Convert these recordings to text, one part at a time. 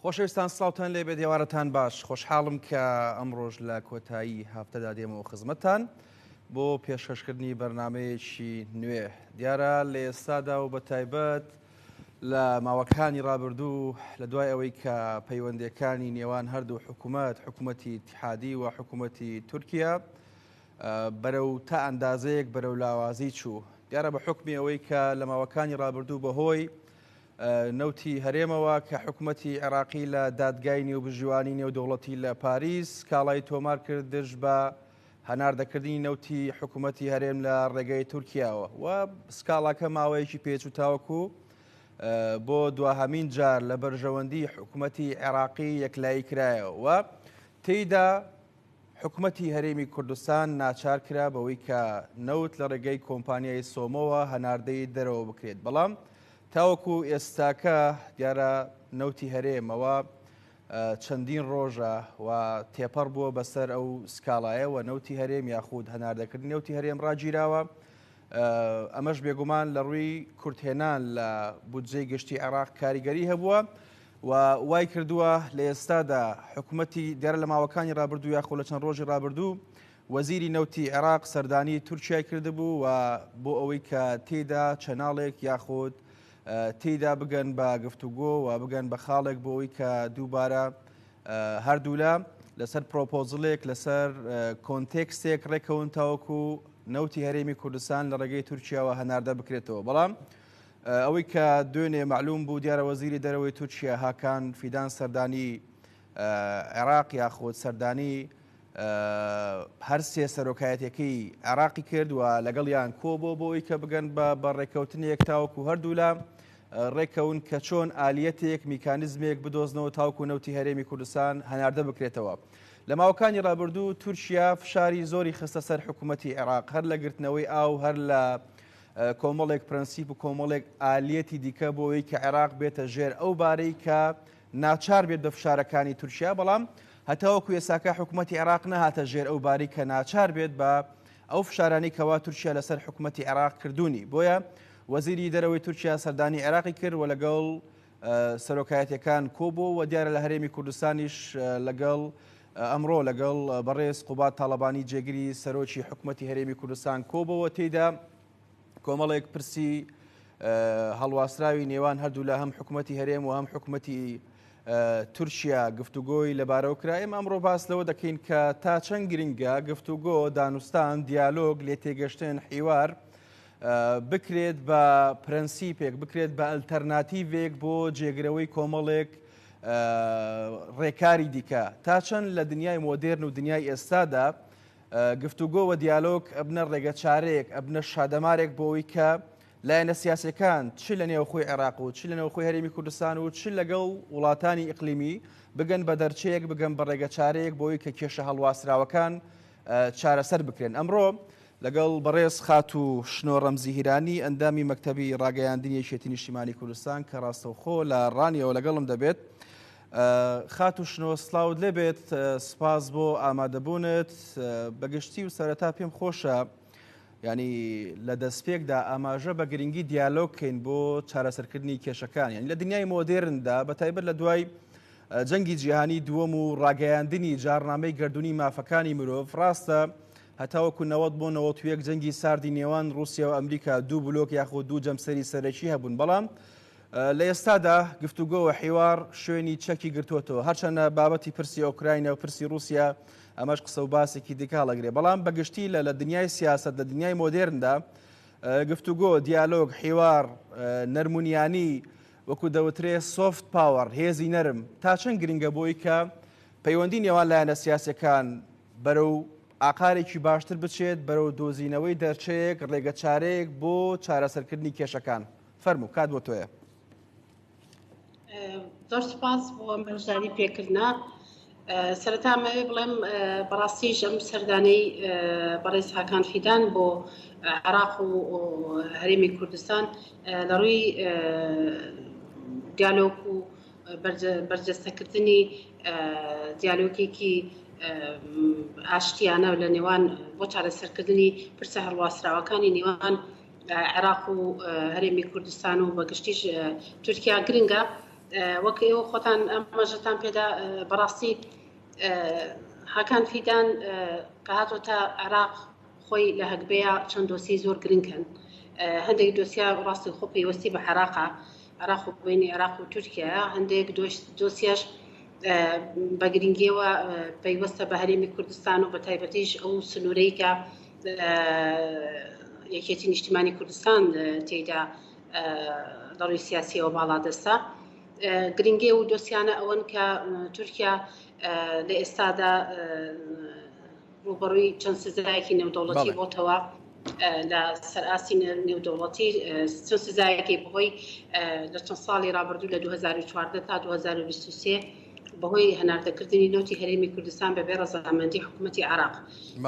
خۆشەویستان سڵاوتان لێبێت ئێوارەتان باش خۆشحاڵم کە ئەمڕۆژ لە کۆتایی هەفتەدا دێمەوە خزمەتتان بۆ پێشکەشکردنی بەرنمەیەکی نوێ دیارە لە ئێستادا و بە تایبەت لە ماوەکانی ڕابردوو لە دوای ئەوەی کە پەیوەندەکانی نێوان هەردوو حکوومەت حکوومەتی تحادی و حکوومەتی تورکیا بەرەو تا ئەندازەیەک بەرەو لاوازی چوو دیارە بە حکمی ئەوەی کە لە ماوەکانی ڕابردوو بەهۆی نەوتی هەرێمەوە کە حکومەتی عێراقی لە دادگای نێوبژیوانی نێودەوڵەتی لە پاریس سکاڵای تۆمار کرد دژ بە هەناردەکردنی نەوتی حکومەتی هەرێم لە ڕێگەی تورکیاوە و سکاڵاکە ماوەیەکی پێچوو تاوەکو بۆ دواهەمین جار لە بەرژەوەندی حکومەتی عێراقی یەکلایی کرایەوە و تێیدا حکومەتی هەرێمی کوردستان ناچار کرا بەوەی کە نەوت لە ڕێگەی کۆمپانیای سۆمۆوە هەناردەی دەرەوە بکرێت، بەڵام تاوەکو ئێستاکە دیارە نەوتی هەرێمەوە چەندین ڕۆژە و تێپەڕ بووە بەسەر ئەو سکاڵایە و نەوتی هەرێم یاخود هەناردەکردنی نەوتی هەرێم ڕاگیراوە. ئەمەش بێگومان لە ڕووی کورتهێنان لە بودجەی گشتی عێراق کاریگەری هەبووە و وای کردووە لە ئێستادا حکومەتی دیارە لە ماوەکانی ڕابردوو یاخۆ لە چەند ڕۆژی ڕابردوو وەزیری نەوتی عێراق سەردانی تورکیای کردبوو و بۆ ئەوەی کە تێدا چەناڵێک یاخود تێدا بگەن بە گفتوگۆ و بگەن بە خاڵێک بۆ ئەوەی کە دووبارە هەردوولا لەسەر پرۆپۆزلێک لەسەر کۆنتێکستێک ڕێکەون تاوەکو نەوتی هەرێمی کوردستان لە ڕێگەی تورکیاوە هەناردە بکرێتەوە بەڵام ئەوەی کە دوێنێ مەعلوم بوو دیارە وەزیری دەرەوەی تورکیا هاکان فیدان سەردانی عێراق یاخود سەردانی هەرسێ سەرۆکایەتەکەی عێراقی کرد و لەگەڵیان کۆبۆ بۆ ئەوی کە بگەن بە بەڕێککەوتنێک تاوەکو هەردوولا ڕێککەون کە چۆن ئالیەتێک میکانزمێک بدۆزنەوە تاوکو نەوتی هەرێمی کوردستان هەناردە بکرێتەوە. لە ماوەکانی ڕابردوو تورکیا فشاری زۆری خستە سەر حکوومەتی عێراق هەر لە گرتنەوەی ئاو هەر لە کۆمەڵێک پرەنسیپ و کۆمەڵێک ئالیەتی دیکە بۆ ئەوەی کە عێراق بێتە ژێر ئەو بارەی کە ناچار بێت بە فشارەکانی تورکیا، بەڵام هەتاوەکو ئێستاکە حکومەتی عێراق نەهاتە ژێر ئەو باری کە ناچار بێت بە ئەو فشارانەی کەوا تورکیا لەسەر حکومەتی عێراق کردوونی. بۆیە وەزیری دەرەوەی تورکیا سەردانی عێراقی کرد و لەگەڵ سەرۆکایەتیەکان کۆبوو و دیارە لە هەرێمی کوردستانیش لەگەڵ ئەمڕۆ لەگەڵ بەڕێز قوباد تاڵەبانی جێگری سەرۆکی حکومەتی هەرێمی کوردستان کۆبەوە تێیدا کۆمەڵێک پرسی هەڵواسراوی نێوان هەردوولا هەم حکومەتی هەرێم و هەم حکومەتی تورکیا گفتوگۆی لەبارەوە کرا ئێمە ئەمڕۆ باس لەوە دەکەین کە تا چەند گرنگە گفتوگۆ دانوستان دیالۆگ لێ تێگەشتن حیوار بکرێت بە پرەنسیپێک بکرێت بە ئەلتەرناتیڤێک بۆ جێگرەوەی کۆمەڵێک ڕێکاری دیکە تا چەند لە دنیای مۆدێرن و دنیای ئێستادا گفتوگۆ و دیالۆگ ئەبنە ڕێگەچارەیەک، ئەبنە شادەمارێک بۆ ئەوەی کە لایەنە سیاسیەکان چ لە نێوخۆی عێراق و چ لە نێوخۆی هەرێمی کوردستان و چ لەگەڵ وڵاتانی ئیقلیمی بگەن بە دەرچەیەک، بگەن بە ڕێگەچارەیەک بۆ ئەوەی کە کێشە هەڵواسراوەکان چارەسەر بکرێن. ئەمڕۆ لەگەڵ بەڕێز خاتوو شنۆ ڕەمزی هیرانی ئەندامی مەکتەبی ڕاگەیاندنی یەکێتی نیشتیمانی کوردستان کە ڕاستەوخۆ لە ڕانیەوە لەگەڵم دەبێت، خاتوو شنۆ سڵاوت لێبێت، سپاس بۆ ئامادەبوونت. بەگشتی و سەرەتا پێم خۆشە ینی لە دەستپێکدا ئاماژە بە گرنگی دیالۆگ کەین بۆ چارەسەرکردنی کێشەکان یعنی لە دنیای مۆدێرندا بە تایبەت لە دوای جەنگی جیهانی دووەم و ڕاگەیاندنی جارنامەی گردردونی مافەکانی مرۆڤ ڕاستە هەتاوەکو 90 بۆ 91 جەنگی ساردی نێوان رووسیا و ئەمریکا دوو بلۆک یاخود دوو جەمسەری سەرەکی هەبوون بەڵام لە ئێستادا گفتوگۆ و حیوار شوێنی چەکی گرتووەتەوە، هەرچەندە بابەتی پرسی ئۆکراینا و پرسی ڕووسیا ئەمەش قسە و باسێکی دیکە هەڵەگرێ، بەڵام بە گشتی لە لە دنیای سیاسەت، لە دنیای مۆدێرندا گفتوگۆ، دیالۆگ، حیوار، نەرمونیانی، وەکو دەوترێ soft power، هێزی نەرم، تا چەند گرنگە بۆی کە پەیوەندی نێوان لایەنە سیاسیەکان بەرەو ئاقارێکی باشتر بچێت، بەرەو دۆزینەوەی دەرچەیەک، ڕێگەچارەیەک بۆ چارەسەرکردنی کێشەکان؟ فەرموو کات بۆ تۆیە. زۆر سپاس بۆ ئەم بەشداری پێکردە. سەرەتا مەوێ بڵێم بەڕاستیش ئەم سەردانەی بەڕێز هاکان فیدان بۆ عراق و هەرێمی کوردستان لە ڕووی دیالۆک و بەرجەستەکردنی دیالۆکێکی ئاشتیانە لە نێوان بۆ چارەسەرکردنی پرسە هەڵواسراوەکانی نێوان عێراق و هەرێمی کوردستان و بەگشتیش تورکیا گرنگە. وەک ئێوە خۆتان ئاماژەتان پێدا بەڕاستی هاکان فیدان کە هاتۆتە عێراق خۆی لە هەگبەیە چەند دۆسیەی زۆر گرنگ هەن. هەندێک دۆسیە ڕاستی خۆ پەیوەستی بە عێراقە، عێراق و بینی عێراق و تورکیایە، هەندێک دۆسیەش بە گرنگیەوە پەیوەستە بە هەرێمی کوردستان و بە تایبەتیش ئەو سنوورەی کە یەکێتی نیشتیمانی کوردستان تێیدا لە ڕووی سیاسیەوە باڵادەستە. گرنگی و دۆسیانە ئەوەن کە تورکیا لە ئێستادا ڕووبەڕووی چەند سزایەکی نێودەوڵەتی بۆتەوە لە سەر ئاستی نێودەوڵەتی چەند سزایەکی بەهۆی لە چەند ساڵی ڕابردوو لە 2014 تا 2023 بەهۆی هەناردەکردنی نەوتی هەرێمی کوردستان بەبێ ڕەزامەندی حکوومەتی عراق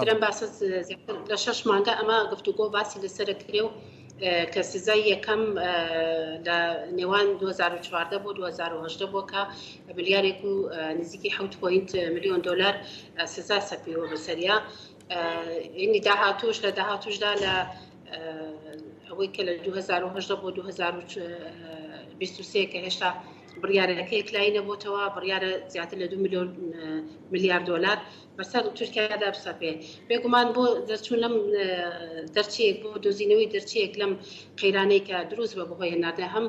درەم باسە زیاتر لە شەش مانگە ئەمە گفتوگۆ باسی لەسەر کرێ و کە سزای یەکەم لە نێوان 2014 بۆ 2018 بووە کە ملیارێک و نزیکی 7 point ملیۆن دۆلار سزا سەپیوە بەسەریا ینی داهاتوش لە داهاتوشدا لە ئەوەی کە لە 2018 بۆ 2023 کە هێشتا بڕیارەکە یەکلایی نەبووتەوە بڕیارە زیاتر لە 2 ملیۆن ملیار دۆلار بەسەر تورکیادا بسەپێ. بێگومان بۆ دەرچوون لەم دەرچەیەک بۆ دۆزینەوەی دەرچەیەک لەم قەیرانەی کە دروست بە بەهۆی هەناردە هەم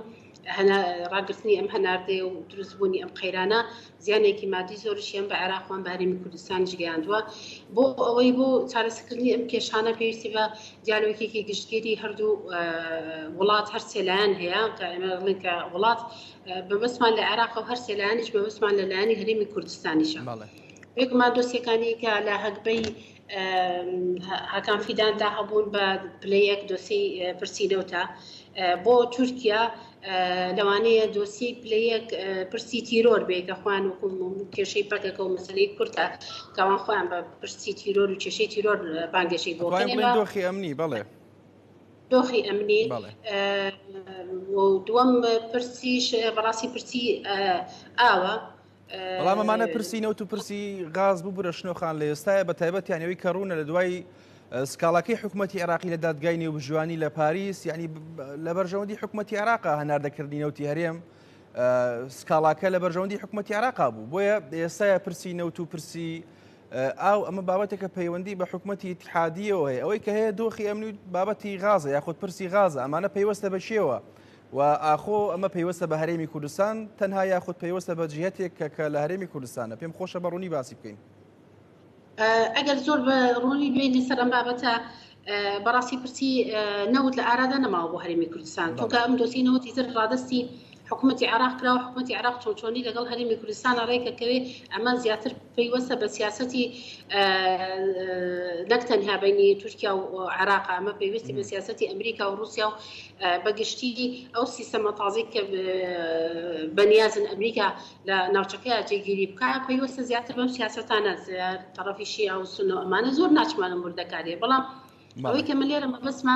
ڕاگرتنی ئەم هەناردەیە و دروستبوونی ئەم قەیرانە زیانێکی مادی زۆرشی هەم بە عێراق و هەم بە هەرێمی کوردستانیش گەیاندووە. بۆ ئەوەی بۆ چارەسەرکردنی ئەم کێشانە پێویستی بە دیالۆگێکی گشتگیری هەردوو وڵات هەر سێ لایەن هەیە کە ئێمە دەڵێین کە وڵات مەبەستمان لە عێراق و هەر سێ لایەنیش مەبەستمان لە لایەنی هەرێمی کوردستانیشە. بێگومان دۆسیەکانی کە لە هەگبەی هاکان فیداندا هەبوون بە پلە یەک دۆسیەی پرسی نەوتە بۆ تورکیا لەوانەیە دۆسیەی پلە یەک پرسی تیرۆر بێ کە خۆیان وەکو کێشەی پەکەکە و مەسەلەی کوردە کەوان خۆیان بە پرسی تیرۆر و کێشەی تیرۆر بانگێشەی بۆ دۆخی ئەمنی بەڵێ دۆخی ئەمنی و دووەم پرسیش بەڕاستی پرسی ئاوە بەڵام ئەمانە پرسی نەوت و پرسی غاز ببورە شنۆخان لە ئێستاە بە تایبەت یانەوەی کە ڕوونە لە دوای سکاڵاکەی حکوومەتتی عێراقی لە دادگای نێوبژیوانی لە پاریس یعنی لە بەرژەوەندی حکوومەتتی عێراقا هەناردەکردنی نەوتی هەرێم سکاڵاکە لە بەرژەوەندی حکوومەتتی عێراقا بوو بۆیە ئێستاە پرسی نەوت و پرسی ئاو ئەمە بابەتێکە پەیوەندی بە حکوومەتتی ئیتحادیەوە هەیە ئەوەی کە هەیە دۆخی ئەمنی بابەتی غازە یاخود پرسی غازە ئەمانە پەیوەستە بە شێوە و ئاخۆ ئەمە پەیوەستە بە هەرێمی کوردستان تەنها یاخود پەیوەستە بە جیهەتێک کە کە لە هەرێمی کوردستانە؟ پێم خۆشە بە ڕوونی باسی بکەین. ئەگەر زۆر بە ڕوونی بێینە سەر ئەم بابەتە، بەڕاستی پرسی نەوت لە ئارادا نەماوە بۆ هەرێمی کوردستان، چونکە ئەم دۆسیەی نەوتی تر ڕادەستی حکوومەتی عێراق کراوە، حکوومەتی عێراق چۆن چۆنی لەگەڵ هەرێمی کوردستانە ڕێکەکەوێ، ئەمە زیاتر پەیوەستە بە سیاسەتی نەک تەنها بینی تورکیا و عێراق، ئەمە پەیوەستی بە سیاسەتی ئەمریکا و ڕووسیا و بە گشتی ئەو سیستەمە تازەی کە بەنیازن ئەمریکا لە ناوچەکەیا جێگیری بکا پەیوەستە زیاتر بەم سیاسەتانە تەڕەفی شیعە و سوننە و ئەمانە زۆر ناچمە لەم وردەکاریە بەڵام ئەوەی کە من لێرە مەبەستمە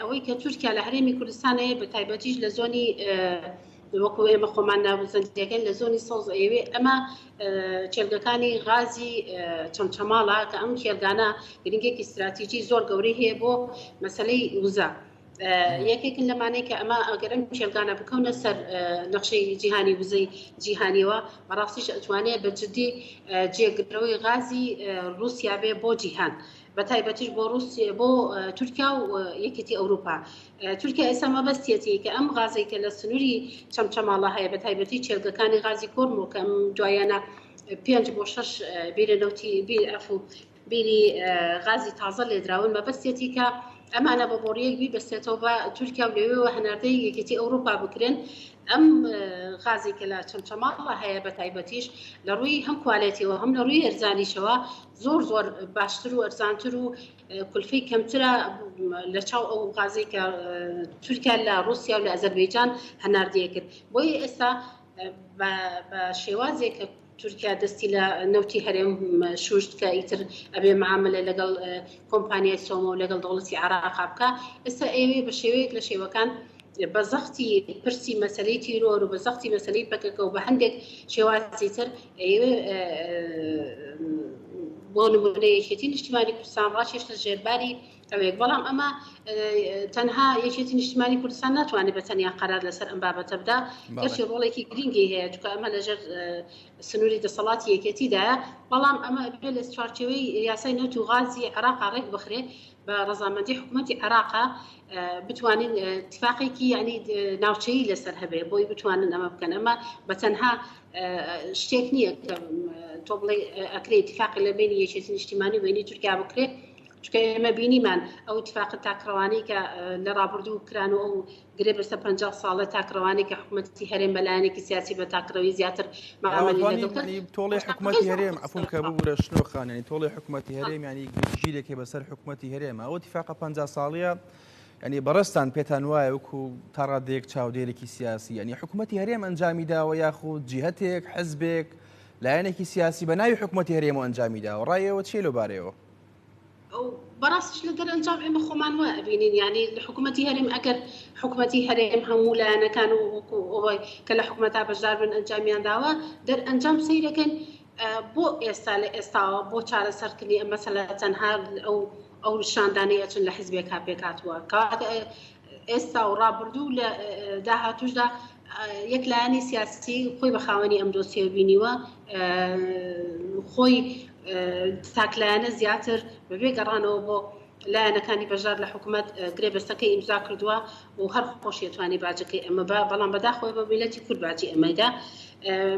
ئەوەی کە تورکیا لە هەرێمی کوردستان هەیە بە تایبەتیش لە زۆنی وەکو ئێمە خۆمان ناوزەندەکەن لە زۆنی سەوز ئەیەوێ ئەمە کێڵگەکانی غازی چەمچەماڵە کە ئەم کێڵگانە گرنگێکی استراتیژی زۆر گەورەی هەیە بۆ مەسلەی وزە یەکێکن لەمانەی کە ئەمە ئەگەر ئەم کێڵگانە بکەونە سەر نەخشەی جیهانی وزەی جیهانیەوە بەڕاستیش ئەتوانێت بە جدی جێگرەوەی غازی رووسیا بێ بۆ جیهان بە تایبەتیش بۆ رووسیا بۆ تورکیا و یەکێتی ئەوروپا تورکیا ئێستا مەبەستیەتی کە ئەم غازەی کە لە سنووری چەمچەماڵە هەیە بە تایبەتی کێڵگەکانی غازی کۆرمۆ کە ئەم دوایانە پێنج بۆ شەش بیرە نەوتی بیر ئەفو بیری غازی تازە لێدراون مەبەستیەتی کە ئەمانە بە بۆڕیەک بیبەستێتەوە بە تورکیا و لەوێوە هەناردەی یەکێتی ئەوروپا بکرێن ئەم غازی کە لە چەمچەماڵە هەیە بە تایبەتیش لە ڕووی هەم کوالێتیەوە هەم لە ڕووی ئەرزانیشەوە زۆر زۆر باشتر و ئەرزانتر و کولفەی کەمترە لە چاو ئەو غازەی کە تورکیا لە ڕوسیا و لە ئەزەربەیجان هەناردەیە کرد بۆیە ئێستا بە شێوازێک کە تورکیا دەستی لە نەوتی هەرێم شوشت کە ئیتر ئەبێ معاملە لەگەڵ کۆمپانیای سۆمە و لەگەڵ دەوڵەتی عێراقا بکە ئێستا ئەیەوێ بە شێوەیەک لە شێوەکان بە زەختی پرسی مەسەلەی تیرۆر و بە زەختی مەسەلەی پەکەکە و بە هەندێک شێوازی تر ئەیەوێ بۆ نمونە یەکێتی نیشتیمانی کوردستان ڕاکێشتە ژێرباری. ئەوێک، بەڵام ئەمە تەنها یەکێتی نیشتیمانی کوردستان ناتوانێت بە تەنیا قەرار لەسەر ئەم بابەتە بدا، گەرچی ڕۆڵێکی گرینگی هەیە چونکە ئەمە لەژێر سنووری دەسەڵاتی یەکێتیدایە، بەڵام ئەمە ئەبێ لە چوارچێوەی یاسای نەوت و غازی عێراقا ڕێک بخرێ بە ڕەزامەندی حکوومەتی عێراقا بتوانین اتفاقێکی یعنی ناوچەیی لەسەر هەبێ بۆی بتوانن ئەمە بکەن. ئەمە بە تەنها شتێک نییە کە تۆ بڵێ ئەکرێ اتفاقی لە بینی یەکێتی نیشتیمانی و بینی تورکیا بکرێ، چونکە ئێمە بینیمان ئەو اتفاقە تاکڕەوانەی کە لە ڕابردوو کران و ئەو گرێبەستە 50 ساڵە تاکڕەوانەی کە حکوومەتی هەرێم بە لایەنێکی سیاسی بە تاکڕەوی زیاتر معاملەی لەگەڵ کرد. تۆڵی حکوومەتی هەرێم عەفوم کە ببورە شنۆ خان، یعنی تۆڵی حکوومەتی هەرێم یعنی گشتگیرێکی بەسەر حکوومەتی هەرێمە. ئەو اتفاقە 50 ساڵیە یعنی بەڕێزتان پێتان وایە وەکو تا ڕادەیەک چاودێرێکی سیاسی یعنی حکوومەتی هەرێم ئەنجامی داوە یاخود جیهتێک حزبێک لایەنێکی سیاسی بە ناوی حکوومەتی هەرێم و ئەنجامی داوە، ڕای ئێوە چییە لەو بارەیەوە؟ بەڕاستیش لە دەرئەنجام ئێمە خۆمان وا ئەبینین، یعنی لە حکوومەتی هەرێم ئەگەر حکوومەتی هەرێم هەموو لایەنەکان و وەکو ئەوەی کە لە حکوومەتا بەشدار بن ئەنجامیان داوە، دەرئەنجام سەیرەکەن بۆ ئێستا لە ئێستاوە بۆ چارەسەرکردنی ئەم مەسەلە تەنها ئەو ئەو شاندانەی ئەچن لە حزبێکا پێکهاتووە، کەواتە ئێستا و ڕابردوو لە داهاتووشدا یەک لایەنی سیاسی خۆی بە خاوەنی ئەم دۆسیە بینیوە، خۆی تاکلایەنە زیاتر بەبێ گەڕانەوە بۆ لایەنەکانی بەشدار لە حکوومەت گرێبەستەکەی ئیمزا کردووە و هەر خۆشی توانی باجەکەی ئەمە بە، بەڵام بەداخەوە بە میلەتی کورد باجی ئەمەیدا.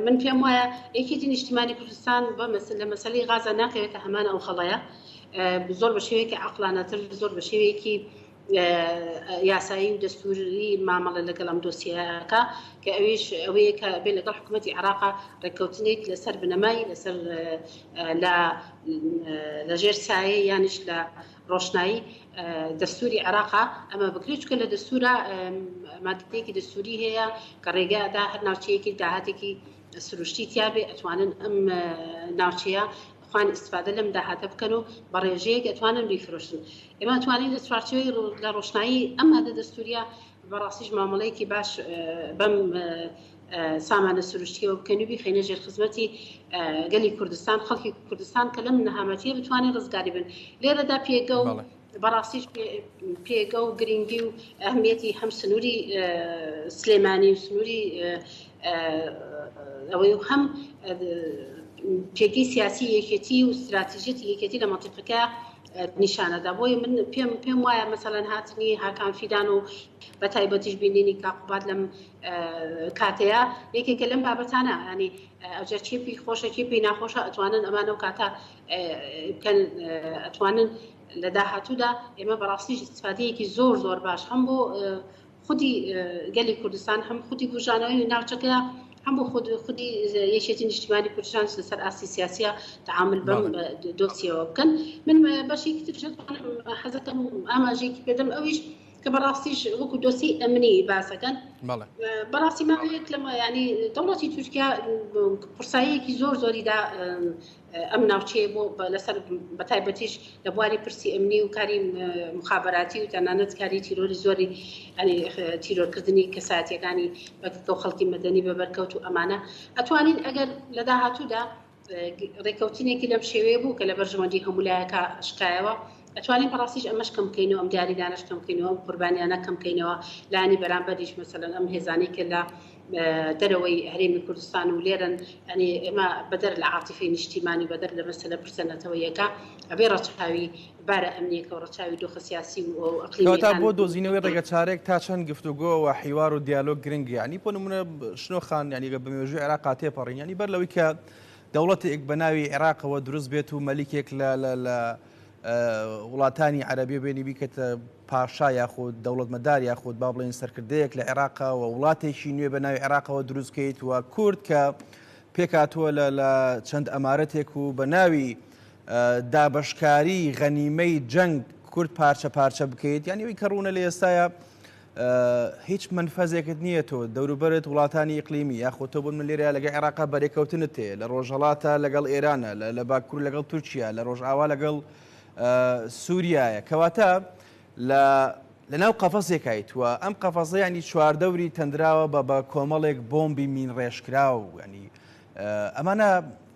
من پێم وایە یەکێتی نیشتیمانی کوردستان لە مەسەلەی غازە ناکەوێتە هەمان ئەو هەڵەیە، زۆر بە شێوەیەکی عەقڵانەتر، زۆر بە شێوەیەکی یاسایی و دەستوری مامەڵە لەگەڵ ئەم دۆسیەکە، کە ئەویش ئەوەیە کە بێ لەگەڵ حکوومەتی عێراقا ڕێککەوتنێک لەسەر بنەمای لەسەر لە ژێر سایە یانیش لە ڕۆشنایی دەستوری عێراقا ئەمە بکرێت، چونکە لە دەستورا مادەیەکی دەستوری هەیە کە ڕێگەدا هەر ناوچەیەکی داهاتێکی سروشتی تیابێ ئەتوانن ئەم ناوچەیە خوان ئیستفادە لەم داهاتە بکەن و بە ڕێژەیەک ئەتوانن بیفرۆشن. ئێمە توانین لە چوارچێوەی لە ڕۆشنایی ئەم مادە دەستوریە بەڕاستیش مامەڵەیەکی باش بەم سامانە سروشتیەوە بکەین و بیخەینە ژێر خزمەتی گەلی کوردستان، خەڵکی کوردستان کە لەم نەهامەتیە بتوانێت ڕزگاری بن. لێرەدا پێگە و بەڕاستیش پێگە و گرنگی و ئەهمیەتی هەم سنووری سلێمانی و سنووری ئەوەی و هەم پێگەی سیاسی یەکێتی و استراتیژیەتی یەکێتی لە مەنتیقەکە نیشانەدا. بۆیە من پێم وایە مەسەلەن هاتنی هاکان فیدان و بە تایبەتیش بینینی کاقوبات لەم کاتەیە یەکێکە لەم بابەتانە، ینی ئەوجا چێ پێی خۆشە چێ پێی ناخۆشە ئەتوانن ئەمانە و کاتە بکەن، ئەتوانن لە داهاتوودا ئێمە بەڕاستیش ئیسفادەیەکی زۆر زۆر باش هەم بۆ خودی گەلی کوردستان، هەم خودی بوژانەوەی ناوچەکەیە، هەم بۆ خودی یەکێتی نیشتیمانی کوردستان لەسەر ئاستی سیاسیە تعامل بەم دۆسیەوە بکەن. من بەشێکی تر حەزەکەم ئاماژەیەکی پێدەم، ئەویش کە بەڕاستیش وەکو دۆسی ئەمنی باسەکەن. بەڕاستی ماوەیەک لەمە ینی دەوڵەتی تورکیا قورساییەکی زۆر زۆریدا ئەم ناوچەیە بۆ لەسەر بەتایبەتیش لە بواری پرسی ئەمنی و کاری مخابراتی و تەنانەت کاری تیرۆری زۆری تیرۆرکردنی کەسایەتیەکانی بەکەو خەڵکی مەدەنی بەبەرکەوت و ئەمانە ئەتوانین ئەگەر لە داهاتوودا ڕێککەوتنێکی لەم شێوەیە بوو کە لە بەرژەوەندی هەموو لایەکە شکایەوە ئەتوانین بەڕاستیش ئەمەش کەم بکەینەوە، ئەم دیاریدانەش کەم بکەینەوە، ئەم قوربانیانە کەم بکەینەوە، لایەنی بەرامبەریش مەسەلەن ئەم هێزانەی کە لە دەرەوەی هەرێمی کوردستان و لێرەن، یانی ئێمە بەدەر لە عاتیفەی نیشتیمانی، بەدەر لە مەسەلە پرسە نەتەوەیەکە، ئەبێ ڕەچاوی بارە ئەمنیەکە و ڕەچاوی دۆخە سیاسی و کەواتە ئەقلیمیەکان بۆ دۆزینەوەی ڕێگە چارێک تا چەند گفتوگۆ و حیوار و دیالۆگ گرنگە؟ یانی بۆ نمونە شنۆ خان، یانی گەر بە مێژووی عێراقا تێپەڕین، یانی بەر لەوەی کە دەوڵەتێک بە ناوی عێراقەوە دروست بێت و مەلیکێک لە لە لە وڵاتانی عەرەبی بێنی بیکەتە پاشا یاخود دەوڵەتمەدار یاخود با بڵێن سەرکردەیەک لە عێراقا و وڵاتێکی نوێ بە ناوی عێراقەوە دروست بکەیت و کورد کە پێکهاتووە لە لە چەند ئەمارەتێک و بە ناوی دابەشکاری غەنیمەی جەنگ کورد پارچە پارچە بکەیت، یعنی ئەوی کە ڕوونە لە ئێستاە هیچ مەنفەزێکت نییە، تۆ دەوروبەرت وڵاتانی ئیقلیمی یاخود تۆ بۆ من لێرە لەگەڵ عێراقا بەرێکەوتنت هەیە، لە ڕۆژهەڵاتە لەگەڵ ئێرانە، لە باکوور لەگەڵ تورکیا، لە ڕۆژئاوا لەگەڵ سووریایە، کەواتە لە لەناو قەفەسێکایت و ئەم قەفەسە ینی چواردەوری تەندراوە بە بە کۆمەڵێک بۆمبی مین ڕێژکراو، ینی ئەمانە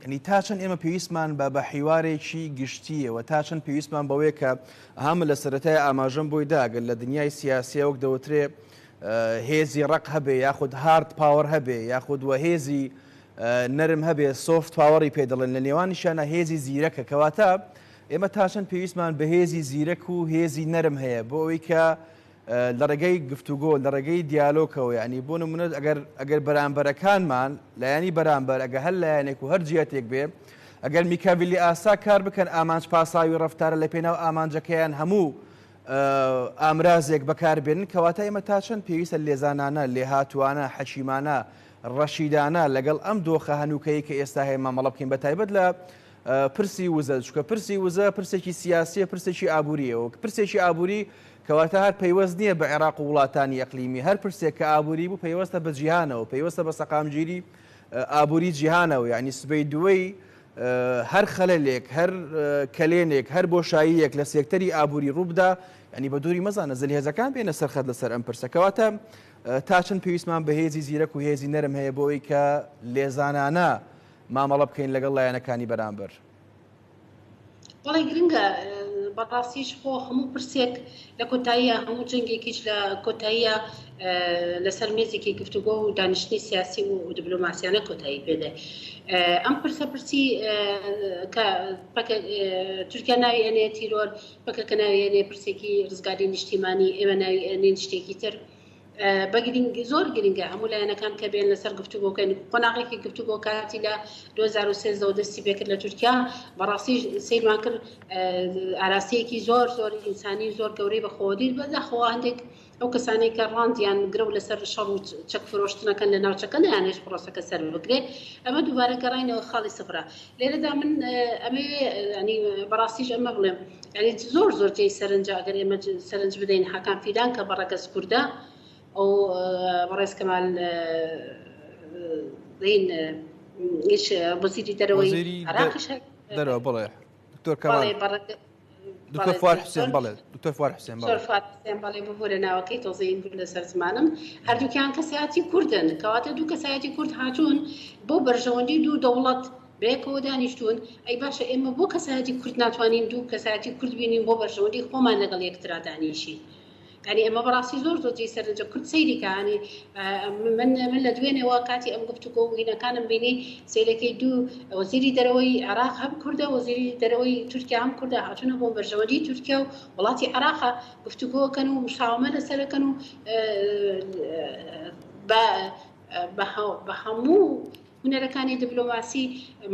ینی تا چەند ئێمە پێویستمان بە بە حیوارێکی گشتییە و تا چەند پێویستمان بەوەیە کە ئەها من لە سەرەتای ئاماژەم بۆی دا گەر لە دنیای سیاسیە وەک دەوترێ هێزی ڕەق هەبێ یاخود hard power هەبێ یاخود وە هێزی نەرم هەبێ soft power ی پێ دەڵێن لە نێوانیشیانە هێزی زیرەکە کەواتە ئێمە تا چەند پێویستمان بە هێزی زیرەک و هێزی نەرم هەیە بۆ ئەوەی کە لە ڕێگەی گفتوگۆ، لە ڕێگەی دیالۆکەوە، یانی بۆ نموونە ئەگەر ئەگەر بەرامبەرەکانمان، لایەنی بەرامبەر، ئەگەر هەر لایەنێک و هەر جیهەتێک بێ، ئەگەر میکاڤیلی ئاسا کار بکەن ئامانج پاساوی ڕەفتارە لە پێناو ئامانجەکەیان هەموو ئامرازێک بەکار بێنن، کەواتە ئێمە تا چەند پێویستە لێزانانە، لێهاتووانە، حەکیمانە، ڕەشیدانە لەگەڵ ئەم دۆخە هەنووکەیی کە ئێستا هەیە مامەڵە بکەین، بەتایبەت لە پرسی وزە، چونکە پرسی وزە پرسێکی سیاسییە، پرسێکی ئابوورییە و پرسێکی ئابووری کەواتە هەر پەیوەست نییە بە عێراق و وڵاتانی ئەقلیمی، هەر پرسێک کە ئابووری بوو پەیوەستە بە جیهانەوە، پەیوەستە بە سەقامگیری ئابووری جیهانەوە، یانی سبەی دووەی هەر خەلەلێک، هەر کەلێنێک، هەر بۆشاییەک لە سێکتەری ئابووری ڕووبدا، یانی بە دووری مەزانە زلهێزەکان بێنە سەر خەت لەسەر ئەم پرسە. کەواتە تا چەند پێویستمان بە هێزی زیرەک و هێزی نەرم هەیە بۆ ئەوەی کە لێزانانە مامەڵە بکەین لەگەڵ لایەنەکانی بەرامبەر؟ بەڵێ گرنگە بەڕاستیش خۆ هەموو پرسێک لە کۆتاییە هەموو جەنگێکیش لە کۆتاییە لەسەر مێزێکی گفتوگۆ و دانیشتنی سیاسی و دیبلۆماسیانە کۆتایی پێدێ ئەم پرسە پرسی کە تورکیا ناوی ئەنێ تیرۆر پەکەکە ناوی ئەنێ پرسێکی ڕزگاری نیشتیمانی ئێمە ناوی ئەنێن شتێکی تر بە گرنگ زۆر گرنگە هەموو لایەنەکان کە بێن لەسەر گفتوگۆکەن قۆناغێکی گفتوگۆ کاتی لە 2013 دەستی پێکرد لە تورکیا بەڕاستی سەیرمان کرد ئاراستەیەکی زۆر زۆر ئینسانی زۆر گەورەی بەخۆوە دیت بەداخەوە هەندێک ئەو کەسانەی کە ڕاندیان گرەو لەسەر شەڕ و چەک فرۆشتنەکەن لە ناوچەکە نەیانهێشت پرۆسەکە سەر بگرێ ئەمە دووبارە گەڕاینەوە خاڵی سفرە لێرەدا من ئەمەوێ ینی بەڕاستیش ئەمە بڵێم یعنی زۆر زۆر جێی سەرنجە ئەگەر ئێمە سەرنج بدەین هاکان فیدان کە بە ڕەگەز کوردە ئەو بەڕێز کەمال دین هیچ وەزیری دەرەوەی عراقیش دەرەوە بڵێ دکتۆر کەمال دکتۆر فواد حوسێن بەڵێ دکتۆر فواد حوسێن بەڵێ فواد حوسێن بەڵێ ببورە ناوەکەی تۆزەین بوو لەسەر زمانم هەردووکیان کەسایەتی کوردن کەواتە دوو کەسایەتی کورد هاتوون بۆ بەرژەوەندی دوو دەوڵەت بەیەکەوە دانیشتوون ئەی باشە ئێمە بۆ کەسایەتی کورد ناتوانین دوو کەسایەتی کورد بینین بۆ بەرژەوەندی خۆمان لەگەڵ یەکترا دانیشین یانی ئەمە بەڕاستی زۆر زۆر جێی سەرنجە کورد سەیری کە ینی من من لە دوێنێوە کاتی ئەم گفتوگۆ و هینەکانم بینی سەیرەکەی دوو وەزیری دەرەوەی عێراق هەم کوردە وەزیری دەرەوەی تورکیا هەم کوردە هاتوونە بۆ بەرژەوەندی تورکیا و وڵاتی عێراقە گفتوگۆکەن و مساومە لەسەرەکەن و بە هەموو هونەرەکانی دبلۆماسی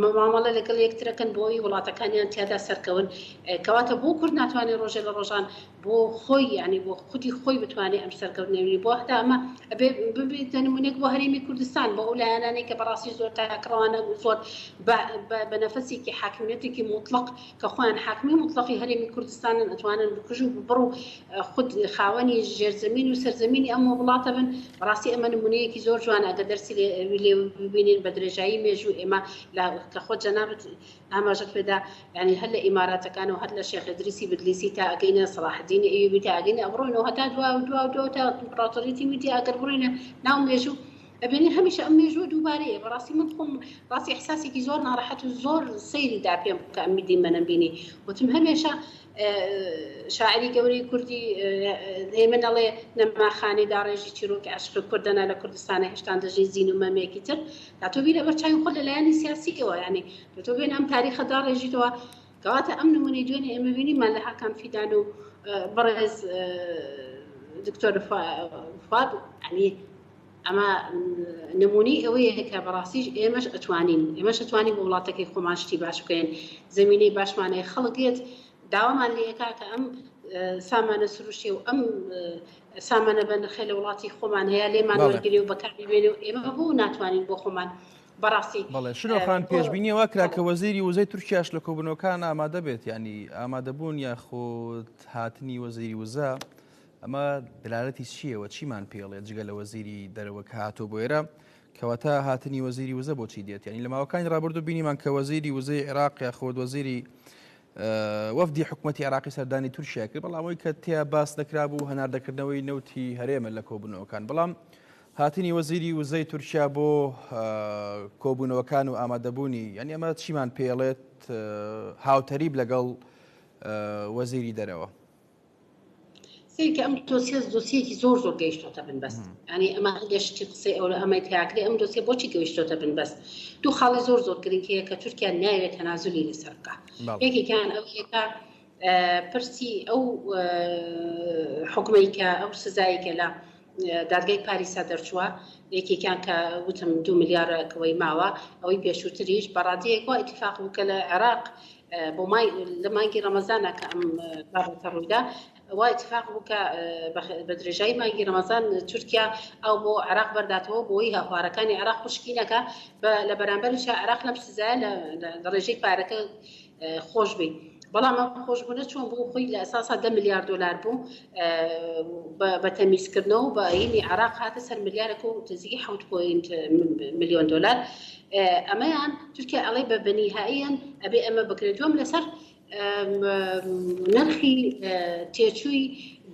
مامەڵە لەگەڵ یەکترەکەن بۆ ئەوەی وڵاتەکانیان تیادا سەرکەون کەواتە بۆ کورد ناتوانێت ڕۆژێ لە ڕۆژان بۆ خۆی یعنی بۆ خودی خۆی بتوانێت ئەم سەرکەوتنەوی بۆ هەتا ئەمە ئەبێ ببێتە نمونێک بۆ هەرێمی کوردستان بۆ ئەو لایەنانەی کە بەڕاستی زۆر تاکڕەوانە زۆر بە نەفەسێکی حاکمیەتێکی موتڵەق کە خۆیان حاکمی موتڵەقی هەرێمی کوردستانن ئەتوانن بکوژ و ببڕ و خود خاوەنی ژێرزەمین و سەرزەمینی ئەم وڵاتە بن. بەڕاستی ئەمە نمونەیەکی زۆر جوانە ئەگەر دەرسی لێ ببینین بە درێژایی مێژوو ئێمە لە کە خۆت جەنابت ئاماژەت پێدا یعنی هەر لە ئیماراتەکان و هەر لە شێخ ئیدریسی بدلیسی تا ئەگەینە سەڵاحەدینی ئەیوبی تا ئەگەینە ئەبڕۆینەوە هەتا دوا و دوا و دوا تا ئیمپراتۆریەتی میدیا ئەگەر بڕۆینە ناو مێژوو ئەبینین هەمیشە ئەم مێژووە دووبارەیە. بەڕاستی من خۆم ڕاستی ئیحساسێکی زۆر ناڕەحەت و زۆر سەیری دا پێم کە ئەم دیمەنەم بینی. وتم هەمێشە شاعری گەورەی کوردی هێمن ئەڵێ نەماخانی داڕێژی چیرۆکی عەشقی کوردەنە لە کوردستانە هێشتان دەژین زین و مەمێکی تر تا تۆ بی لەبەر چاوی خۆت لە لایەنی سیاسیەوە یانی تۆ بێن ئەم تاریخە داڕێژیتەوە کەواتە ئەم نمونەی دوێنێ ئێمە بینیمان لە هاکان فیدان و بەڕێز دکتۆر فواد یعنی ئەمە نمونەی ئەوەیە کە بەڕاستیش ئێمەش ئەتوانین ئێمەش ئەتوانین بۆ وڵاتەکەی خۆمان شتی باش بکەین زمینەی باشمان هەیە خەڵک دێت داوامان لێ ئەکا کە ئەم سامانە سروشتی و ئەم سامانە بە نرخێ لە وڵاتی خۆمان هەیە لێمان وەرگری و بەکاری بێنێ و ئێمە بۆ ناتوانین بۆ خۆمان بەڕاستی بەڵێ شنۆ خان پێشبینی وا کرا کە وەزیری وزەی تورکیاش لە کۆبوونەوەکان ئامادە بێت ینی ئامادەبوون یاخود هاتنی وەزیری وزە ئەمە دەلالەتی چییە و چیمان پێڵێ جگە لە وەزیری دەرەوە کە هاتووە بۆ ئێرە کەواتە هاتنی وەزیری وزە بۆچی دێت یعنی لە ماوەکانی ڕابردوو بینیمان کە وەزیری وزەی عێراق یاخود وەزیری وەفدی حکوومەتی عێراقی سەردانی تورکیا کرد بەڵام ئەوەی کە تیا باس نەکرابوو هەناردەکردنەوەی نەوتی هەرێمە لە کۆبوونەوەکان بەڵام هاتنی وەزیری وزەی تورکیا بۆ کۆبوونەوەکان و ئامادەبوونی یعنی ئەمە چیمان پێڵێت هاوتەریب لەگەڵ وەزیری دەرەوە؟ سەیرکە ئەم دۆسیە دۆسیەکی زۆر زۆر گەیشتۆتە بنبەست ینی ئەمە هەندێک شتی قسەی ئەو ئەمەی تیاکرێ ئەم دۆسیە بۆچی گەیشتۆتە بنبەست دوو خاڵی زۆر زۆر گرنگ هەیە کە تورکیا ناوێت تەنازلی لەسەر بکە یەکێکیان ئەو یەکە پرسی ئەو حکومەی کە ئەو سزایی کە لە دادگای پاریسا دەرچووە یەکێکیان کە وتم دو ملیارەکەوەی ماوە ئەوەی پێشووتریش بەڕادەیەک وا ئیتفاق بوو کە لە عێراق بۆ لە مانگی ڕەمەزانە کە ئەم بابەتە ڕوویدا وا ئیتفاق بوو کە بە درێژایی مانگی ڕەمەزان تورکیا ئەو بۆ عێراق بەرداتەوە بۆی هەوارەکانی عێراق خوشکی نەکا لە بەرامبەریشا عێراق لەم سزایە لە ڕێژەی پارەکە خۆش بی بەڵام ئەم خۆشبوونە چۆن بوو خۆی لە ئەساسا دە ملیار دۆلار بوو بە تەمیزکردنەوە بە ئاینی عراق هاتە سەر ملیارێک و نزیکی حوت point ملیۆن دۆلار ئەمەیان تورکیا ئەڵێ بە بەنیهاییان ئەبێ ئەمە بکرێت دوم لەسەر نرخی تێچووی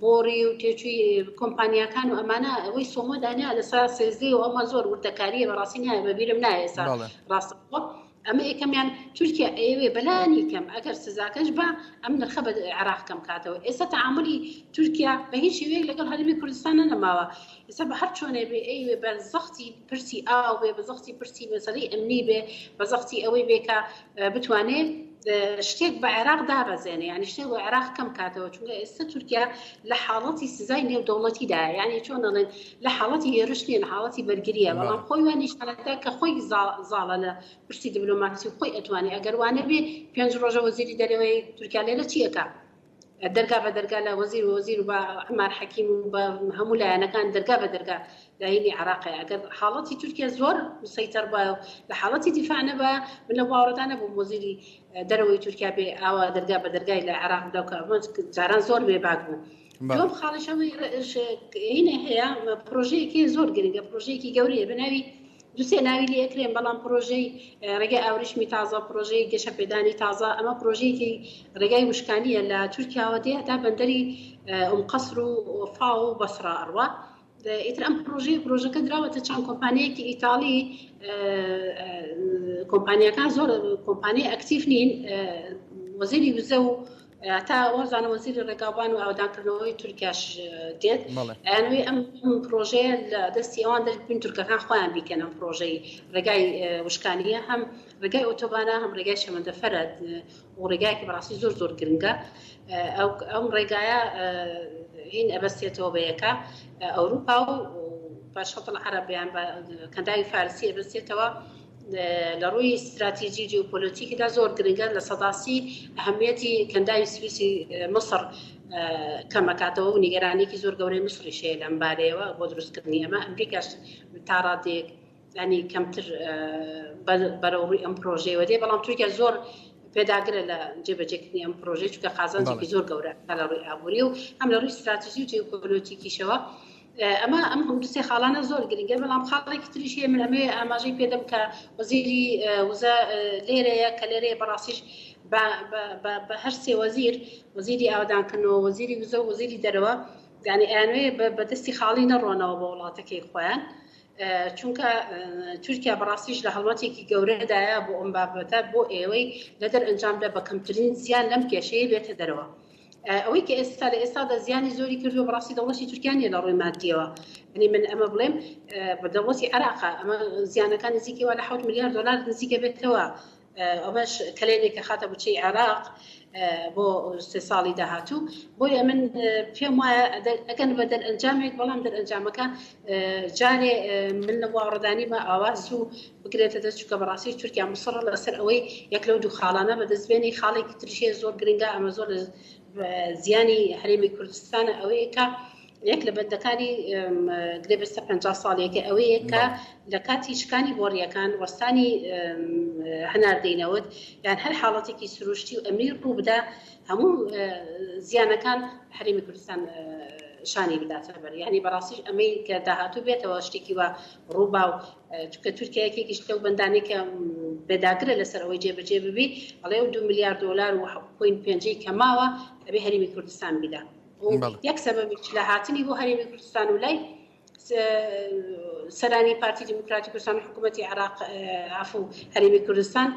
بۆڕی و تێچووی کۆمپانیاکان و ئەمانە ئەوەی سۆمۆ دانیا لەسەر سێزدەی و ئەمە زۆر وردەکاریە بەڕاستی نایە بەبیرم نایە ئێستا ڕاستەوخۆ ئەمە یەکەمیان تورکیا ئەیەوێ بەلانی کەم ئەگەر سزاکەش با ئەم نرخە بە عێراق کەم کاتەوە ئێستا تەعامولی تورکیا بە هیچ شێوەیەک لەگەڵ هەرێمی کوردستان نەماوە ئێستا بە هەر چۆنێ بێ ئەیوێ بە زەختی پرسی ئاو بێ بە زەختی پرسی مەسەلەی ئەمنی بێ بە زەختی ئەوەی بێ کە بتوانێ شتێک بە عێراق دابەزێنێ یعنی شتێک بە عێراق کەم کاتەوە چونکە ئێستا تورکیا لە حاڵەتی سزای نێودەوڵەتیدایە یعنی چۆن دەڵێن لە حاڵەتی هێرش نیە لە حاڵەتی بەرگریە بەڵام خۆی وا نیشانەدا کە خۆی زاڵە لە پرسی دیبلۆماسی و خۆی ئەتوانێ ئەگەر وانە بێ پێنج ڕۆژە وەزیری دەرەوەی تورکیا لێرە چی ئەکا دەرگا بە دەرگا لە وەزیر و وەزیر و بە عەمار حەکیم و بە هەموو لایەنەکان دەرگا بە دەرگا لایەنی عراقی ئەگەر حاڵەتی تورکیا زۆر مسەیتەر بایە و لە حاڵەتی دیفاع نەبایە من لەو باوەڕەدا نەبووم وەزیری دەرەوەی تورکیا بێ ئاوا دەرگا بە دەرگای لە عێراق بدا و کە جاران زۆر بێباک بوو. دووەم خاڵیش ئەوەی هینە هەیە پرۆژەیەکی زۆر گرنگە پرۆژەیەکی گەورەیە بە ناوی دوسێ ناوی لێ ئەکرێن بەڵام پرۆژەی ڕێگای ئاوریشمی تازە پرۆژەی گەشەپێدانی تازە ئەمە پرۆژەیەکی ڕێگای وشکانیە لە تورکیاوە دێ هەتا بەندەری ئوم قەسر و فاو و بەسڕا ئەڕوا ئیتر ئەم پرۆژەیە پرۆژەکە دراوەتە چەند کۆمپانیەکی ئیتاڵی کۆمپانیەکان زۆر کۆمپانیای ئەکتیف نین وەزیری وزە و تا وازانە وەزیری ڕێگاوبان و ئاودانکردنەوەی تورکیاش دێت ئەیانەوەی ئەم پرۆژەیە لە دەستی ئەوان دەربین تورکەکان خۆیان بیکەن ئەم پرۆژەی ڕێگای وشکانیە هەم ڕێگای ئۆتۆبانە هەم ڕێگای شەمەندەفەرە و ڕێگایەکی بەڕاستی زۆر زۆر گرنگە ئەو ئەم ڕێگایە هین ئەبەستێتەوە بە یەکە ئەوروپا و بە شەتڵ عەرەب یان بە کەنداوی فارسی ئەبەستێتەوە لە ڕووی ستراتیجی جیوپۆلۆتیکدا زۆر گرنگە 30% ئەهمیەتی کەنداوی سویسی میسر کەمەکاتەوە و نیگەرانێکی زۆر گەورەی میسریش هەیە لەم بارەیەوە بۆ دروستکردنی ئەمە ئەمریکاش تا ڕادەیەک ینی کەمتر بەرەو ڕووی ئەم پرۆژەیەوە دێ بەڵام تورکیا زۆر پێداگرە لە جێبەجێکردنی ئەم پرۆژەی چونکە قازانجێکی زۆر گەورە لە ڕووی ئابووری و هەم لە ڕووی ستراتیژی و جیوپۆلۆتیکیشەوە ئەمە ئەم هەموو سێ خاڵانە زۆر گرنگە بەڵام خاڵێکی تریش هەیە من ئەمەوێ ئاماژەی پێدەم کە وەزیری وزە لێرەیە کە لێرەیە بەڕاستیش بە هەر سێ وەزیر وەزیری ئاوەدانکردنەوە وەزیری وزە و وەزیری دەرەوە یعنی ئەیانوێ بە دەستی خاڵی نەڕۆنەوە بۆ وڵاتەکەی خۆیان چونکە تورکیا بەڕاستیش لە هەڵمەتێکی گەورەدایە بۆ ئەم بابەتە بۆ ئێوەی لە دەرئەنجامدا بە کەمترین زیان لەم کێشەیە بێتە دەرەوە. ئەوەی کە ئێستا لە ئێستادا زیانی زۆری کردووە بەڕاستی دەوڵەتی تورکیا نیە لە ڕووی مادیەوە یعنی من ئەمە بڵێم بە دەوڵەتی عێراقە ئەمە زیانەکان نزیکی وا لە 7 ملیار دلار نزیکە بێتەوە ئەمەش کەلێنێکە خاتە بچەی عێراق بۆ سێ ساڵی داهاتوو بۆیە من پێم وایە ئەگەن بە دەرئەنجامێک بەڵام دەرئەنجامەکە جارێ من لە واڕدانی بە ئاوا زوو بگرێتە دەست چونکە بەڕاستی تورکیا مسڕە لەسەر ئەوەی یەک لەو دوو خاڵانە بەدەست بێنی خاڵێکی تریش هەیە زۆر گرنگە ئەمە زۆر لە زیانی هەرێمی کوردستانە ئەوەیە کە یەک لە بەندەکانی گرێبەستە پ ساڵیەکە ئەوەیە کە لە کاتی شکانی بۆڕیەکان وەستانی هەناردەی نەوت یان هەر حاڵەتێکی سروشتی و ئەمنی ڕوو بدا هەموو زیانەکان هەرێمی کوردستان شانی بداتە بەر یعنی بەڕاستیش ئەمەی کە داهاتوو بێتەوە شتێکی وا ڕووبا و چونکە تورکیا یەکێکیش لەو بەندانەی کە پێداگرە لەسەر ئەوەی جێبەجێ ببی ئەڵێ ئەو دو ملیار دۆلار و point پێنجەی کە ماوە ئەبێ هەرێمی کوردستان بیدا یەک سەبەبیش لە هاتنی بۆ هەرێمی کوردستان و لای. سەرانی پارتی دیموکراتی کوردستان و حکوومەتی عێراق عەفو هەرێمی کوردستان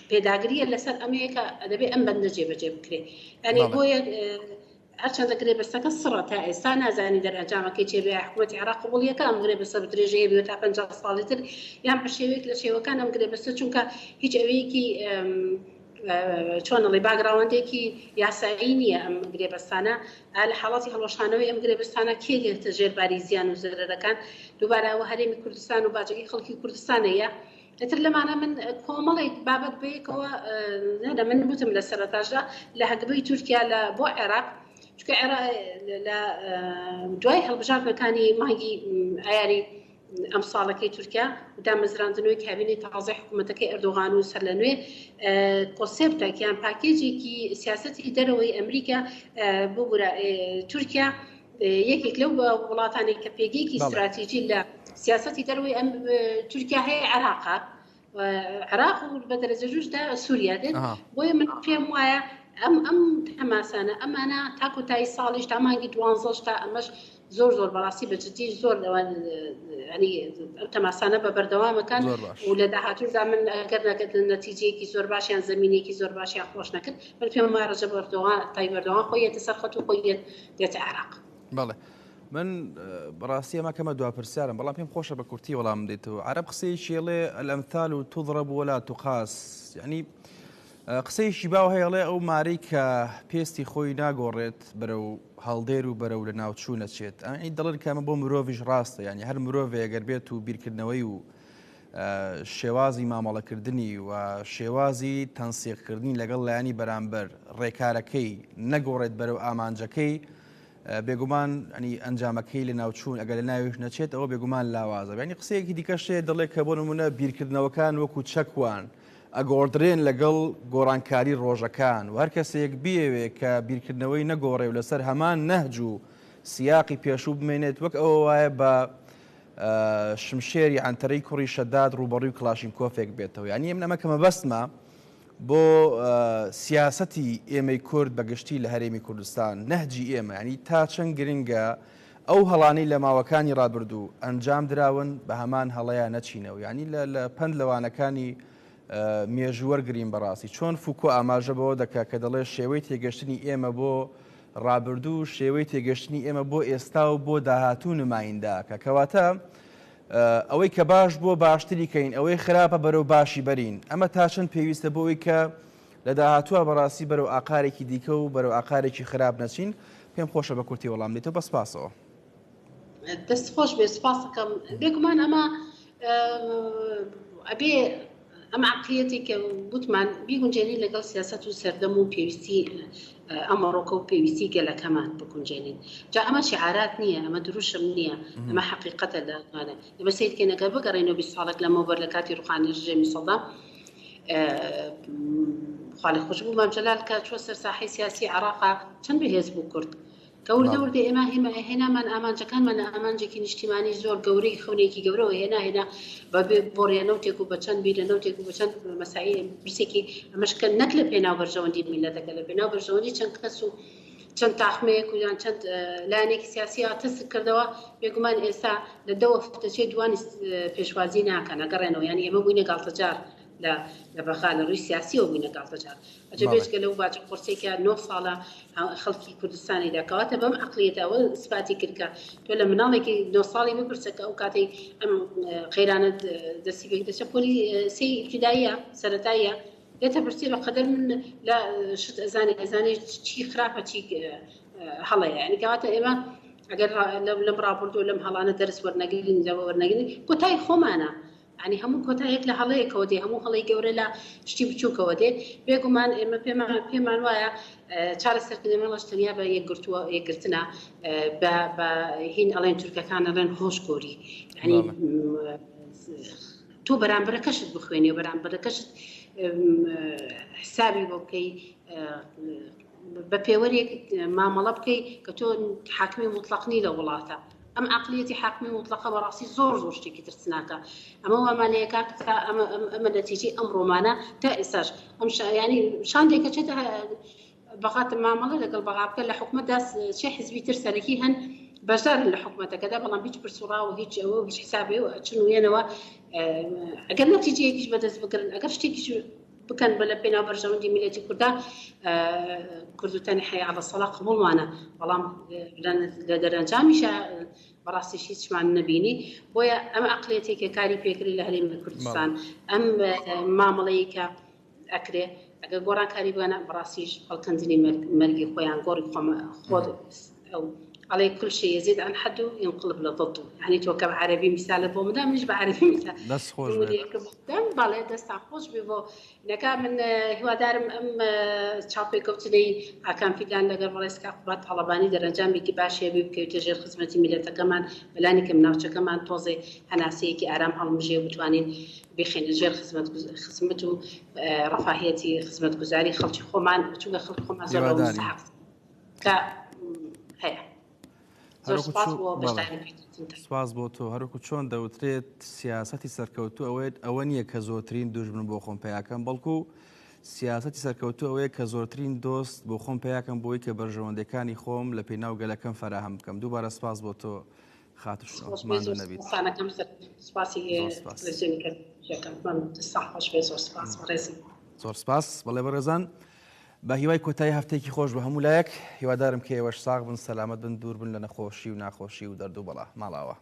پێداگریە لەسەر ئەمەیە کە دەبێ ئەم بەندە جێبەجێ بکرێ یانی بۆیە هەرچەندە گرێبەستەکە سڕە تا ئێستا نازانی دەرئەنجامەکەی چێ بێ حکوومەتی عێراق قبوڵیەکە ئەم گرێبەستە بە درێژەیە بێ تا 50 ساڵی تر یان بە شێوەیەک لە شێوەکان ئەم گرێبەستە چونکە هیچ ئەوەیەکی چۆن ئەڵێ باگراوەندێکی یاسایی نییە ئەم گرێبەستانە لە حاڵەتی هەڵوەشانەوەی ئەم گرێبەستانە کێ دێتە ژێر باری زیان و زەرەرەکان دووبارە ئەوە هەرێمی کوردستان و باجەکەی خەڵکی کوردستانەیە ئیتر لەمانە من کۆمەڵێک بابەت بەیەکەوە نە من وتم لە سەرەتاشدا لە هەگبەی تورکیا لە بۆ عێراق چونکە عێراق لە دوای هەڵبژاردنەکانی مانگی ئایاری ئەمساڵەکەی تورکیا و دامەزراندنەوەی کابینەی تازەی حکوومەتەکەی ئەردۆغان و سەرلەنوێ کۆنسێپتێک یان پاکێجێکی سیاسەتی دەرەوەی ئەمریکا ببورە تورکیا یەکێک لەو وڵاتانێک کە پێگەیەکی ستراتیژی لە سیاسەتی دەرەوەی ئەم تورکیا هەیە عێراقە عێراق و بە دەرەجە جوشدا سووریا دێت بۆیە من پێم وایە ئەم ئەم تەماسانە ئەمانە تا کۆتایی ساڵیش تا مانگی دوانزەش تا ئەمەش زۆر زۆر بەڕاستی بە جدی زۆر لەوان ینی ئەو تەماسانە بە بەردەوامەکان و لە داهاتوودا من ئەگەر نەکرد نەتیجەیەکی زۆر باشیان زمینێکی زۆر باشیان خۆش نەکرد من پێم وایە ڕەجەب ئەردۆغان تایب ئەردۆغان خۆی یەتە سەر خەت و خۆی دێتە عێراق. بەڵێ من بەڕاستی ئەمە کەمە دوا پرسیارم بەڵام پێم خۆشە بە کورتی وەڵام دێتەوە عەرەب قسەیەکی ئەڵێ الامثال تضرب ولا تقاس یعنی قسەیەکی باو هەیە ئەڵێ ئەو مارەی کە پێستی خۆی ناگۆڕێت بەرەو هەڵدێر و بەرەو لە ناوچوو نەچێت ئەی دەڵێن کە ئەمە بۆ مرۆڤیش ڕاستە یعنی هەر مرۆڤێ گەر بێت و بیرکردنەوەی و شێوازی مامەڵەکردنی و شێوازی تەنسیقکردنی لەگەڵ لایەنی بەرامبەر ڕێکارەکەی نەگۆڕێت بەرەو ئامانجەکەی بێگومان ئەنی ئەنجامەکەی لە ناوچوون ئەگەر لە ناویش نەچێت ئەوە بێگومان لاوازە یعنی قسەیەکی دیکەش هەیە دەڵێ کە بۆ نمونە بیرکردنەوەکان وەکو چەکوان ئەگۆڕدرێن لەگەڵ گۆڕانکاری ڕۆژەکان و هەر کەسێک بیەوێ کە بیرکردنەوەی نەگۆڕێ و لەسەر هەمان نەهج و سیاقی پێشوو بمێنێت وەک ئەوە وایە بە شمشێری عەنتەرەی کوڕی شەداد ڕووبەڕووی کڵاشینکۆفێک بێتەوە یانی من ئەمە کە مەبەستمە بۆ سیاسەتی ئێمەی کورد بە گشتی لە هەرێمی کوردستان نەهجی ئێمە ینی تا چەند گرنگە ئەو هەڵانەی لە ماوەکانی ڕابردوو ئەنجام دراون بە هەمان هەڵەیە نەچینەوە ینی لە پەند لەوانەکانی مێژوو وەرگرین بەڕاستی چۆن فوکۆ ئاماژە بەوە دەکا کە دەڵێ شێوەی تێگەشتنی ئێمە بۆ ڕابردوو و شێوەی تێگەشتنی ئێمە بۆ ئێستا و بۆ داهاتوو نمایندە ئەکا کەواتە ئەوەی کە باش بووە باشتری کەین ئەوەی خراپە بەرەو باشی بەرین ئەمە تا چەند پێویستە بۆ ئەوەی کە لە داهاتووە بەڕاستی بەرەو ئاقارێکی دیکە و بەرەو ئاقارێکی خراپ نەچین پێم خۆشە بە کورتی وەڵام دەیتەوە بە سپاسەوە. دەست خۆش بێ سپاسەکەم بێگومان ئەمە ئەبێ ئەم عقلیەتی کە وتمان بیگونجێنین لەگەڵ سیاست و سەردەم و پێویستی ئەمەڕۆکە و پێویستی گەلەکەمان بگونجێنین جا ئەمە شعارات نییە ئەمە دروشم نییە ئەمە حقیقەتە لەوانە ئێمە سەیرکەین ئەگەر بگەڕێینەوە 20 ساڵێک لەمەوبەر لە کاتی ڕوخانی ڕژێمی سەدام خاڵی خۆش بوو مام جەلال کە چوە سەر ساحەی سیاسی عێراقا چەند بەهێز بوو کورد کە وردە وردە ئێمە هێما هێنامان ئامانجەکانمان لە ئامانجێکی نیشتیمانی زۆر گەورەی خەونێکی گەورەوە هێنا هێنا بە بێ بۆڕیە نەوتێک و بە چەند بیرە نەوتێک و بە چەند مەسایی پرسێکی ئەمەش کە نەک لە پێناو بەرژەوەندی میللەتەکە لە پێناو بەرژەوەندی چەند کەس و چەند تاخمەیەک و یان چەند لایەنێکی سیاسی تەسک کردەوە بێگومان ئێستا لە دە وەفد دەچێت دوانی پێشوازی ناکەن ئەگەڕێنەوە یانی ئێمە بووینە گاڵتەجار لە لە بەغا لە ڕووی سیاسیەوە بووینە گاڵتەجار ئەجە بێجگە لەو باجە قورسەی کە نۆ ساڵە خەڵکی کوردستانی دا کەواتە بەم عەقڵیەتە ئەوە ئیسپاتی کرد کە تۆ لە مناڵێکی نۆ ساڵی بپرسە کە ئەو کاتەی ئەم قەیرانە دەستی پێ دەچە پۆلی سێی ئیبتیداییە سەرەتاییە دێتە پرسی بە قەدەر من لە شت ئەزانێ ئەزانێ چی خراپە چی هەڵەیە یعنی کەواتە ئێمە ئەگەر لەم ڕابردوو لەم هەڵانە دەرس وەرنەگرین لەوە وەرنەگرین کۆتای خۆمانە یانی هەموو کۆتایەک لە هەڵەیەکەوە دێ، هەموو هەڵەی گەورە لە شتی بچووکەوە دێ. بێگومان ئێمە پێمان پێمان وایە چارەسەرکردنی مەڵەش تەنیا بە یەکگرتووە یەکگرتنە بە بە هین ئەڵێن تورکەکان ئەڵێن هۆشکۆری یانی تۆ بەرامبەرەکەشت بخوێنی و بەرامبەرەکەشت حسابی بۆ بکەی بە پێوەرێک مامەڵە بکەی کە تۆ حاکمی مطلق نی لە وڵاتە ئەم عەقلیەتی حاکمی موتڵەقە بەڕاستی زۆر زۆر شتێکی ترسناکە ئەمە وامان لێکا تا ئەمە ئەمە نەتیجەی ئەم ڕۆمانە تا ئێستاش ئەم ینی شاندێکە چێتە بەغات مامەڵە لەگەڵ بەغا بکە لە حکومەتدا چێ حزبی تر سەرەکی هەن. بەشدارن لە حکومەتەکەدا بەڵام هیچ پرس و ڕا و هیچ ئەوە و هیچ حسابێ و ئەچن و یەنەوە ئەگەر نەتیجەیەکیش بەدەست بگرن ئەگەر شتێکیش بکەن بە لە پێناو بەرژەوەندی میلەتی کوردا کوردستانی حەی عەلە سەڵا قبوڵمانە بەڵام لە دەرەنجامیشە بەڕاستیش هیچمان نەبینی بۆیە ئەم عقلێتێکە کاری پێکری لە هەرێمی کوردستان ئەم مامەڵەیە کە ئەکرێ ئەگەر گۆڕانکاری بگەنە بەڕاستیش هەڵکەندنی مەرگی خۆیان گۆڕی خۆم خۆ ئەو ئەڵێ كل شيء يزيد عن حده ينقلب لضده يعني تۆ کە بە عەرەبی مثالت بۆ مدام منیش بە عەرەبی مثال دەست خۆش بێت دەم بەڵێ دەستان خۆش بێ بۆ نەکا من هیوادارم ئەم چاوپێکەوتنەی هاکان فیدان لەگەڵ بەڕێز کاک قوباد تاڵەبانی دەرەنجامێکی باشی هەبێ بکەوێتە ژێر خزمەتی میللەتەکەمان بەلانی کەم ناوچەکەمان تۆزێ هەناسەیەکی ئارام هەڵمژێ و بتوانین بیخەینە ژێر خزمەت خزمەت و ڕەفاهیەتی خزمەتگوزاری خەڵکی خۆمان چونکە خەڵکی خۆمان زۆر بەوە مستحق کە هەیە. زۆر سپاس بۆ بەشداری پێکردنتان. سپاس بۆ تۆ. هەروەکو چۆن دەوترێت سیاسەتی سەرکەوتوو ئەوەیە ئەوە نییە کە زۆرترین دوژمن بۆ خۆم پیاکەم بەڵکو سیاسەتی سەرکەوتوو ئەوەیە کە زۆرترین دۆست بۆ خۆم پیاکەم بۆی کە بەرژەوەندەکانی خۆم لە پێناو گەلەکەم فەراهەم بکەم دووبارە سپاس بۆ تۆ خاتوو شنۆ ماندوو نەبیت. زۆر سپاس بەڵێ بەڕێزان بە هیوای کۆتایی هەفتەیەکی خۆش بە هەموو لایەک هیوادارم کە ئێوەش ساغ بن سەلامەت بن دوور بن لە نەخۆشی و ناخۆشی و دەرد و بەڵا ماڵاوە.